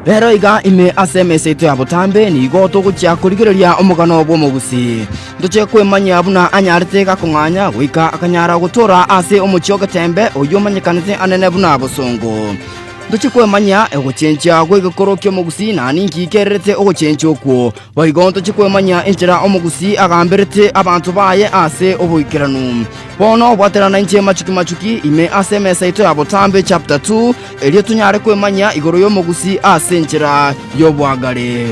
Rero iga ime ase emesa yaito ya botambe nigo togochia korigereria omogano bw'omogusii. Ntoche kwemanyia buna anyarete gakong'anya goika akanyara gotoora ase omochie o Getembe oyio omanyekanete anene buna bosongo. Ntoche kwemanyia ogochenchia gw'egekoro ki'omogusii na ninki kererete ogochenchia okwo. Boigo ntoche kwemanyia enchera omogusii agamberete abanto baye ase oboikeranu. Bono bwaterana inche machuki machuki ime ase emesa yaito ya botambe chapter 2 erio tonyare kwemanyia igoro y'omogusii ase enchera y'obwagare.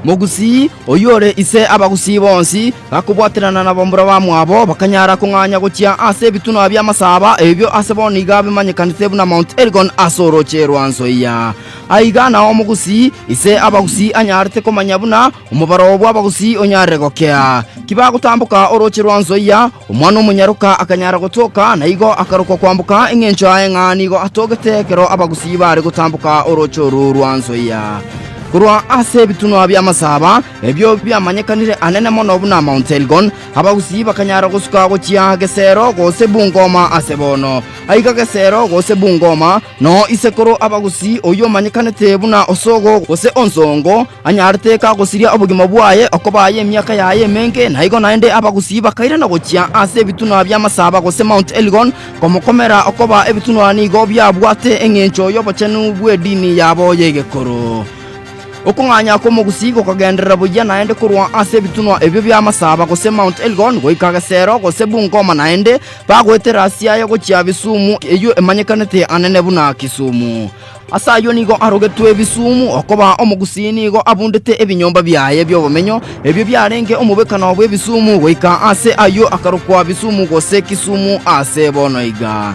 Mogusii, oyio ore ise abagusii bonsi, gakobwaterana na bamura bamwabo, bakanyara kong'anya gochia ase ebitunwa bi'amasaba, ebio ase bono iga bimanyekanete buna Mount Elgon ase orooche rwa Nzoia. Aiga nao omogusii, ise abagusii anyarete komanya buna omobaro bw'abagusii onyarire gokea. Kibagotamboka orooche rwa Nzoia, Omwana omonyaroka akanyara gotoka, na igo akarokwa kwamboka, engencho yaye ng'a nigo atogete ekero abagusii baare gotamboka orooche oru rwa Nzoia. Korwa ase ebitunwa bi'amasaba, ebio biamanyekanire anene mono buna Mount Elgon, abagusii bakanyara gosuka gochia Gesero gose Bungoma ase bono. Aiga Gesero gose Bungoma, noo isekoro abagusii oyio omanyekanete buna Osogo gose Onsongo, Anyarete kagosiria obogima bwaye okoba y'emiaka yaye emenge, na igo naende abagusii bakairana gochia ase ebitunwa bi'amasaba gose Mount Elgon komokomera okoba ebitunwa nigo biabwate eng'encho y'obochenu bw'edini yabo y'egekoro. Okong'anya kw'omogusii gokagenderera buya naende korwa ase ebitunwa ebio bi'amasaba gose Mount Elgon goika Gesero gose Bungoma naende bagoetera Siaya gochia Bisumu eyio emanyekanete anene buna Kisumu. Ase ayio nigo arogetwe ebisumu, okoba omogusii nigo abundete ebinyomba biaye bi'obomenyo, ebio biarenge omobwekano bw'ebisumu, goika ase ayio akarokwa Bisumu gose Kisumu ase bono iga.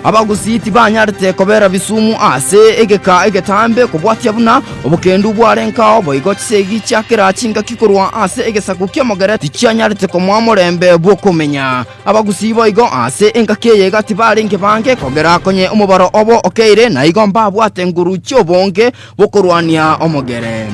Abagusii tibanyarete kobera bisumu ase egeka egetambe kobwatia buna obokendu bwarenkao, boigo chisegi chia kera chingaki korwa ase egesaku ki'omogere tichianyarete komoa omorembe bw'okomenya. Abagusii boigo ase engaki eye iga tibarenge bange kogera konye omobaro obo okeire, na igo mbabwate nguru chi'obonge bw'okorwania omogere.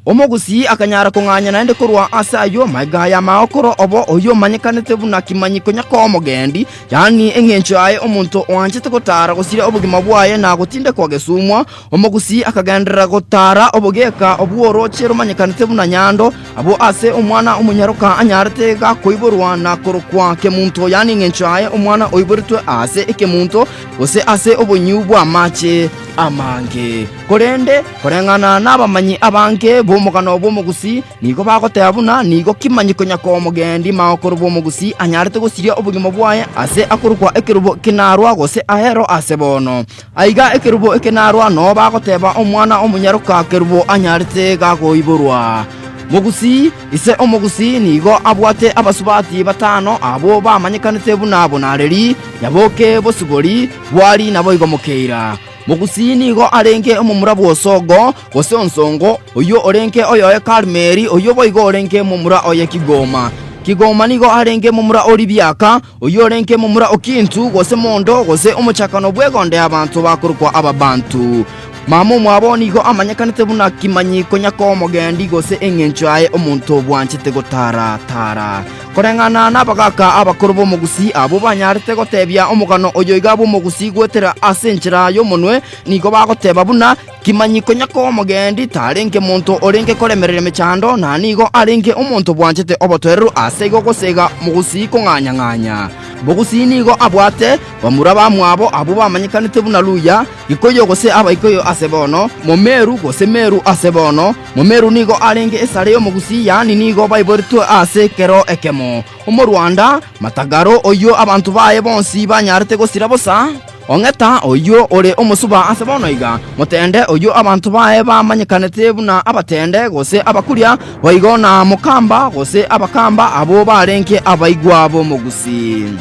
Omogusii akanyara kong'anya naende korwa ase ayio magega y'amaokoro obo oyio omanyekanete buna Kimanyiko Nyakomogendi, yaani eng'encho yaye omonto oanchete gotaara gosiria obogima bwaye na gotindekwa gesumwa. Omogusii akagenderera gotaara obogeka obw'orooche romanyekanete buna Nyando, abwo ase omwana omonyaroka anyarete gakoiborwa na korokwa Kemunto, yaani eng'encho yaye omwana oiboretwe aase ekemunto gose ase obonyuu bw'amache amange. Korende, koreng'ana nabamanyi abange b'omogano bw'omogusii, nigo bagoteba buna nigo kimanyiko nyakomogendi maokoro bw'omogusii anyarete gosiria obogima bwaye ase akorokwa ekerubo kenarwa gose ahero ase bono. Aiga ekerubo ekenarwa noo bagoteba omwana omonyaroka kerubo anyarete gakoiborwa. Mogusii, ise omogusii nigo abwate abasubati batano abwo bamanyekanete buna Bonareri, Nyaboke, Bosibori, Bwari naboigo Mokeira. Mogusii nigo arenge omomura bw'Osogo, gose Onsongo, oyio orenge oyoye Karmeli, oyio boigo orenge momura oye Kigoma. Kigoma nigo arenge momura o Ribiaka, oyio orenge momura o Kintu, gose Mondo, gose omochakano bw'egonda y'abanto bakorokwa Ababantu. Mama omwabo nigo amanyekanete buna Kimanyi konya komogendi gose engencho yaye omonto bwanchete gotara-tara. Koreng'ana nabagaaka abakoro b'omogusii abwo banyarete gotebia omogano oyo iga bw'omogusii goetera ase enchera y'omonwe, nigo bagoteba buna Kimanyi konya komogendi tarenge monto orenge koremereria mechando, na nigo arenge omonto bwanchete obotoereru ase igo gosega mogusii kong'anya-ng'anya. Mogusii nigo abwate bamura bamwabo abwo bamanyekanete buna Luya, Gikoyo gose Abaikoyo ase bono, Momeru gose Meru ase bono, Momeru nigo arenge esare y'omogusii, yaani nigo baiboretwe ase ekero ekemo. Omorwanda, Matagaro, oyio abanto baye bonsi banyarete gosira bosa. Ong'eta oyio ore omosuba ase bono iga, Motende oyio abanto baye bamanyekanete buna abatende gose abakuria, boigo na Mokamba gose Abakamba abwo barenge abaigwa b'omogusii.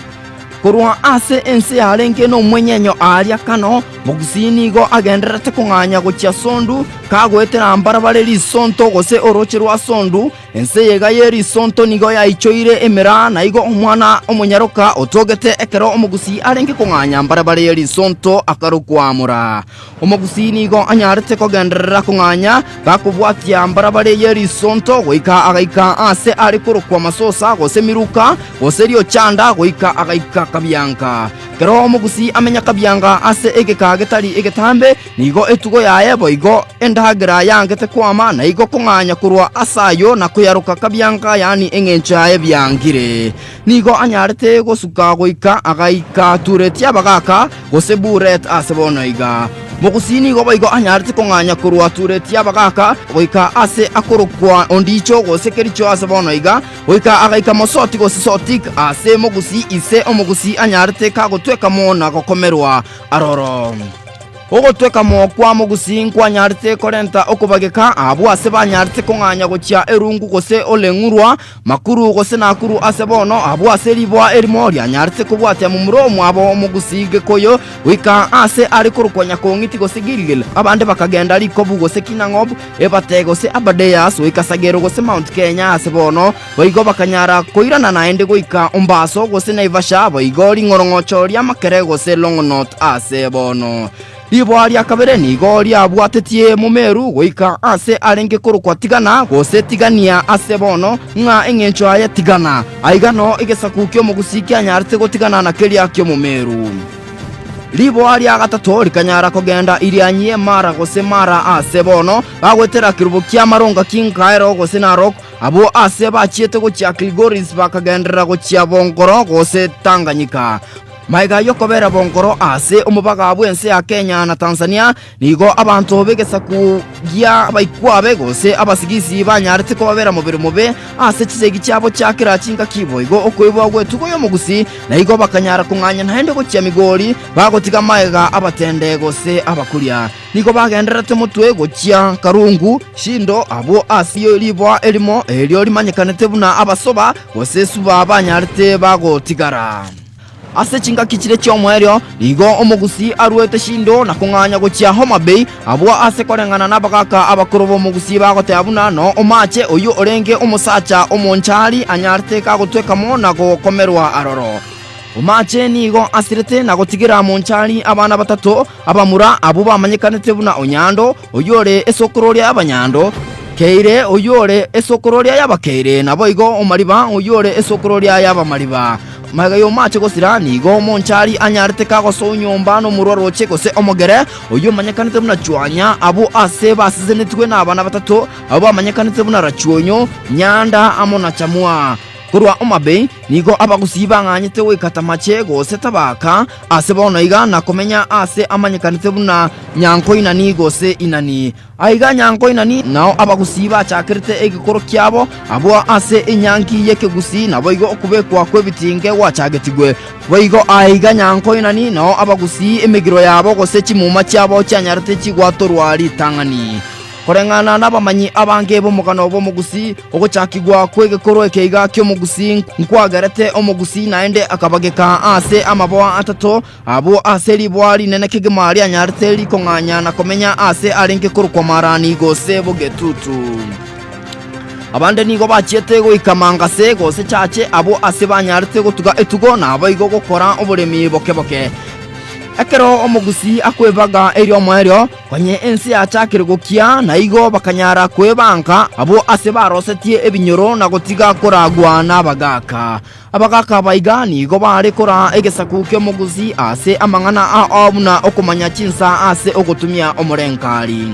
Korwa ase ense yarenge nomwenyenyo aaria Kano, Mogusii nigo agendererete kong'anya gochia Sondu, kagoetera mbarabare risonto gose orooche rwa Sondu. Ense eyega ye risonto nigo yaichoire emeraa, na igo omwana omonyaroka otogete ekero omogusii arenge kong'anya mbarabare ye risonto akarokwa Moraa. Omogusii nigo anyarete kogenderera kong'anya gakobwatia mbarabare ye risonto goika agaika aase are korokwa Masosa gose Miruka gose Riochanda goika agaika Kabianga. Ekero omogusii amenya Kabianga ase egeka getari egetambe, nigo etugo yaye boigo endagera yangete kwama, na igo kong'anya korwa ase ayio na koyaroka Kabianga, yaani eng'encho yaye biangire. Nigo anyarete gosuka goika agaika Tureti y'Abagaaka, gose Buret ase bono iga. Mogusii nigo boigo anyarete kong'anya korwa Tureti y'Abagaaka goika ase akorokwa Ondicho gose Kericho ase bono iga, goika agaika Mosoti gose Sotik ase Mogusii ise omogusii anyarete kagotweka mo na gokomerwa aroro. Ogotweka mo kwa Mogusii nkwanyarete korenta okobageka abwo ase banyarete kong'anya gochia erungu gose oleng'urwa Makuru gose Nakuru ase bono, abwo ase riboa erimo rianyarete kobwatia momura omwabo omogusii Gikuyu goika aase are korokwa Nyakong'iti gose Gilgil, abande bakagenda Rikobu gose Kinang'ob, Ebate gose Aberdares goika Sagero gose Mount Kenya ase bono, boigo bakanyara koirana naende goika Ombaso gose Naivasha, boigo ring'orong'ocho ria Makere gose Longonot ase bono. Riboa ria kabere nigo riabwatetie Momeru goika aase arenge korokwa Tigana, gose Tigania ase bono, ng'a engencho yaye Tigana. Aiga noo egesaku ki'omogusii kianyarete gotigana na keria ki'Omomeru. Riboa ria gatato rikanyara kogenda Irianyi Mara gose Mara ase bono, bagoetera kerubo kia Maronga Kingaero gose Narok, abwo aase bachiete gochia Kilgoris bakagenderera gochia Bongoro gose Tanganyika. Magega y'okobera bonkoro ase omobaga bw'ense ya Kenya na Tanzania, nigo abanto b'egesaku gia abaikwabe gose abasigisi banyarete kobabera mobere mobe ase chisegi chiabo chia kera chingaki boigo okoibwa gw'etugo y'omogusi, na igo bakanyara kong'anya naende gochia Migori bagotiga magega abatende gose abakuria. Nigo bagendererete motwe gochia Karungu, Shindo, abwo ase riboa erimo erio rimanyekanete buna abasoba gose suba banyarete bagotigara. Ase chingaki chiria chi'omoerio, nigo omogusii aruete Shindo na kong'anya gochia Homa Bay, abwo ase koreng'ana nabagaaka abakoro b'omogusii bagoteba buna no omache oyio orenge omosacha omonchari anyarete kagotweka mo na gokomerwa aroro. Omache nigo asirete na gotigera monchari abana batato abamura abwo bamanyekanete buna Onyando, oyio ore esokororia y'Abanyando, Keire, oyio ore esokororia y'Abakeire, naboigo Omariba, oyio ore esokororia y'Abamariba. Magega y'omache gosira, nigo omonchari anyarete kagosoa nyomba nomorwa roche gose omogere, oyio omanyekanete buna Chwanya, abwo ase basisenetigwe nabana batato, abwo bamanyekanete buna Rachuonyo, Nyanda amo na Chamwa. Korwa Homa-Bay nigo abagusii bang'anyete goika Tamache gose Tabaka ase bono iga na komenya aase amanyekanete buna Nyankoinani gose Inani. Aiga Nyankoinani nao abagusii bachakerete egekoro kiabo abwo ase enyangi y'ekegusii naboigo okobekwa kw'ebitinge gwachagetigwe. Boigo aiga Nyankoinani nao abagusii emegiro yabo gose chimuma chiabo chianyarete chigwatorwa ritang'ani. Koreng'ana nabamanyi abange b'omogano bw'omogusii, ogochakigwa kw'egekoro ekeiga ki'omogusii nkwagerete omogusii naende akabageka ase amaboa atato, abwo ase riboa rinene kegima rianyarete rikong'anya na komenya ase arenge korokwa Marani gose Bogetutu. Abande nigo bachiete goika Mangase gose Chache abwo ase banyarete gotuga etugo naboigo gokora oboremi boke boke. Ekero omogusii akwebaga eriomoerio, Konye ense yachakire gokia, na igo bakanyara kwebanka abwo ase barosetie ebinyoro na gotiga koragwa nabagaaka. Abagaaka aba iga nigo baare koraa egesaku ki'omogusi ase amang'ana ao buna okomanya chinsa ase ogotumia omorenkari.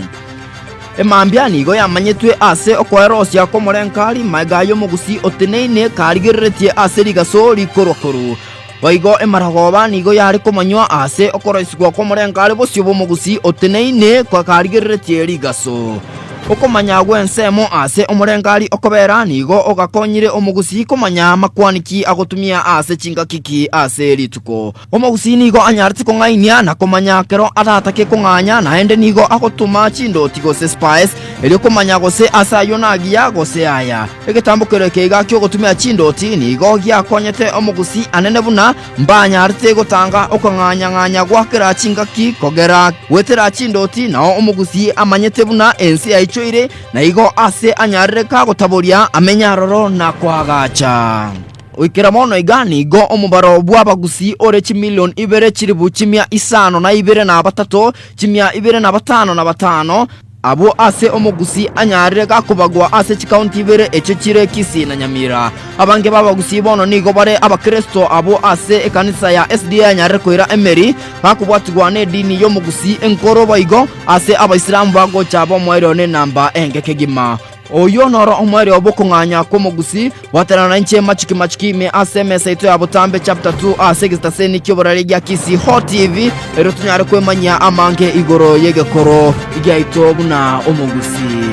Emambia nigo yamanyetwe ase okoerosia kw'omorenkari magega y'omogusi oteneine karigereretie ase rigaso rikorwa koru. Boigo emaragoba nigo yare komanywa ase okoroisigwa kw'omorengare bosio bw'omogusii oteneine karigereretie rigaso. Okomanya gw'ensemo ase omorengari okobera nigo ogakonyire omogusii komanya makwani ki agotumia ase chingaki ki ase rituko. Omogusii nigo anyarete kong'ainia na komanya kero aratake kong'anya, naende nigo agotoma chindoti gose spies erio komanya gose ase ayio nagiya gose aya. Egetambokero eke iga ki'ogotumia chindoti nigo giakonyete omogusii anene buna Mbanyarete gotanga okong'anya-ng'anya gwa kera chingaki kogera goetera chindoti, nao omogusii amanyete buna ense yaichoire, na igo ase anyarire kagotaboria amenye aroro na koagacha. Goikera bono iga nigo omobaro bw'abagusii ore chimilion ibere chilifu chimia isano na ibere na batato, chimia ibere na batano na batano, Abwo ase omogusii anyarire gakobagwa ase chikaunti ibere echio chire Kisii na Nyamira. Abange b'abagusii bono nigo bare abakristo abwo ase ekanisa ya SDA anyarire koira emeri gakobwatigwa n'edini y'omogusii enkoro boigo ase abaisilamu bagocha b'omoerio n'enamba enge kegima. Oyio noro omoerio bw'okong'anya kw'omogusii gwaterana nainche machiki machiki ime ase emesa yaito ya botambe chapter 2 ase egetaseni ki'oboraria gia Kisii Hot TV erio tonyare kwemanyia amange igoro y'egekoro giaito buna omogusii.